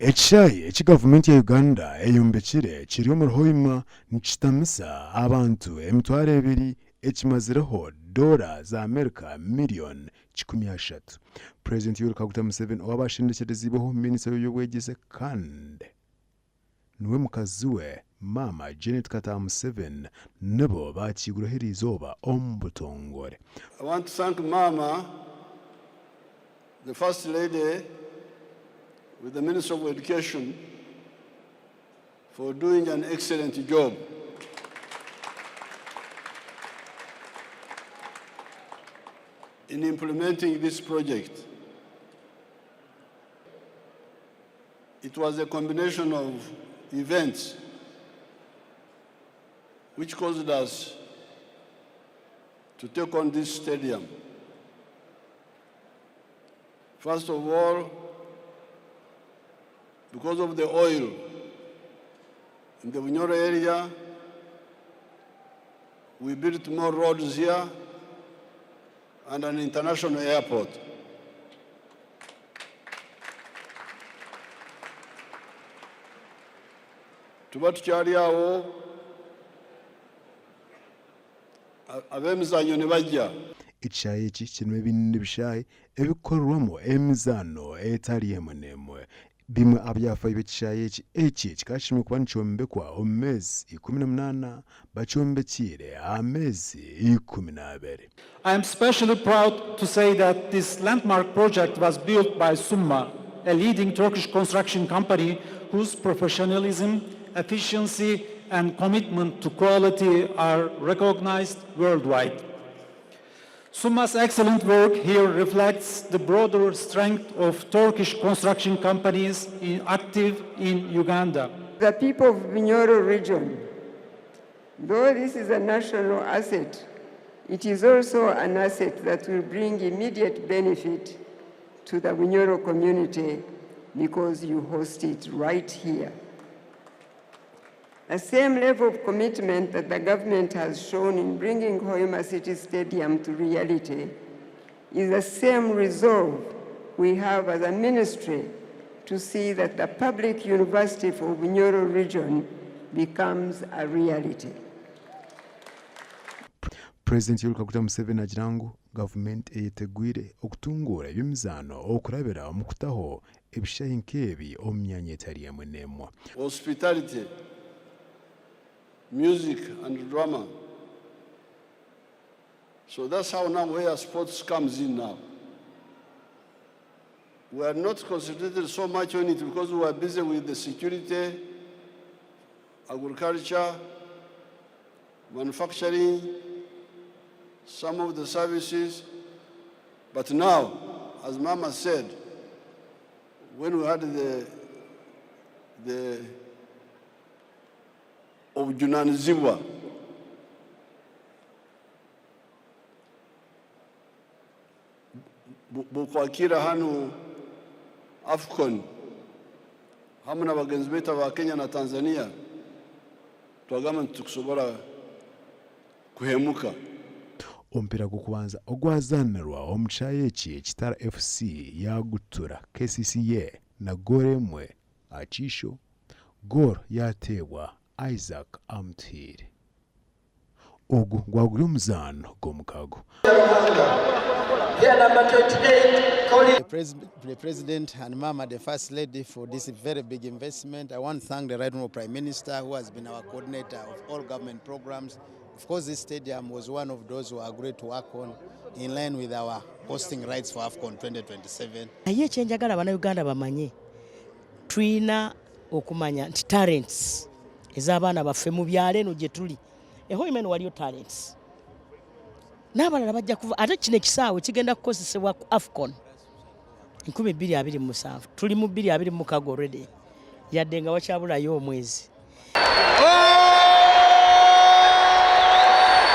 Ekishaayi eki gavumenti ya Uganda eyombekire kiri omuri Hoima nikitamisa abantu 2000 ekimazireho doora za America miriyoni 300. Purezidenti Yoweri Kaguta Museveni owaaba ashendekyereziibweho minisita w'eby'obwegyese kandi niwe mukazi we Maama Janet Kataaha Museveni nibo baakiiguraho eriizooba omu butongore. I want to thank Maama the First Lady with the Minister of Education for doing an excellent job. In implementing this project. It was a combination of events which caused us to take on this stadium. First of all, because of the oil in the Bunyoro area, we built more roads here and an international airport. Tuba tukyali awo ab'emizaanyo nibajja. Ekishaayi eki kirimu ebindi bishaayi ebirikukorerwamu emizaano etari emwe n'emwe. Bimwe aha byafaayo by'ekishaayi eki, eki kikaba kishemereire kuba nikyombekwa omu meezi 18, bakyombekyeire aha meezi 12. I am specially proud to say that this landmark project was built by Summa, a leading Turkish construction company whose professionalism, efficiency and commitment to quality are recognized worldwide. Summa's excellent work here reflects the broader strength of Turkish construction companies in, active in Uganda. The people of Bunyoro region, though this is a national asset, it is also an asset that will bring immediate benefit to the Bunyoro community because you host it right here. The same level of commitment that the government has shown in bringing Hoima City Stadium to reality is the same resolve we have as a ministry to see that the public university for Bunyoro region becomes a reality. Purezidenti Yoweri Kaguta Museveni naagira ngu gavumenti eyetegwire okutunguura eby'emizaano okurabira omu kutaho ebishaayi nk'ebi omu myanya etari emwe n'emwe. Hospitality, music and drama. So that's how now where sports comes in now. We are not concentrated so much on it because we are busy with the security, agriculture, manufacturing, some of the services. But now, as Mama said, when we had the, the obujunanizibwa bw'okwakira hanu AFCON hamwe na bagenzi baitu aba Kenya na Tanzania, twagamba nti titukusobora kuhemuka. Omupiira gw'okubanza ogwazaanirwa omu kishaayi eki, Kitara FC yaagutura KCCA na goolo emwe aha kiisho, goolo yaateebwa Isaac Amutuhaire. Ogu gwaba guri omuzaano gw'omukago. The President and Mama, the First Lady, for this very big investment. I want to thank the Right Honourable Prime Minister, who has been our coordinator of all government programs. Of course, this stadium was one of those who agreed to work on in line with our hosting rights for AFCON 2027. Naye ekyenjagala bannayuganda bamanye tulina okumanya nti talents ez'abaana baffe mu byalo eno gye tuli ehoima eno waliyo talents n'abalala bajja kuva ate kino ekisaawe kigenda kukozesebwa ku afcon 2027 tuli mu 2026 already yadde nga wakyabulayo omwezi oh!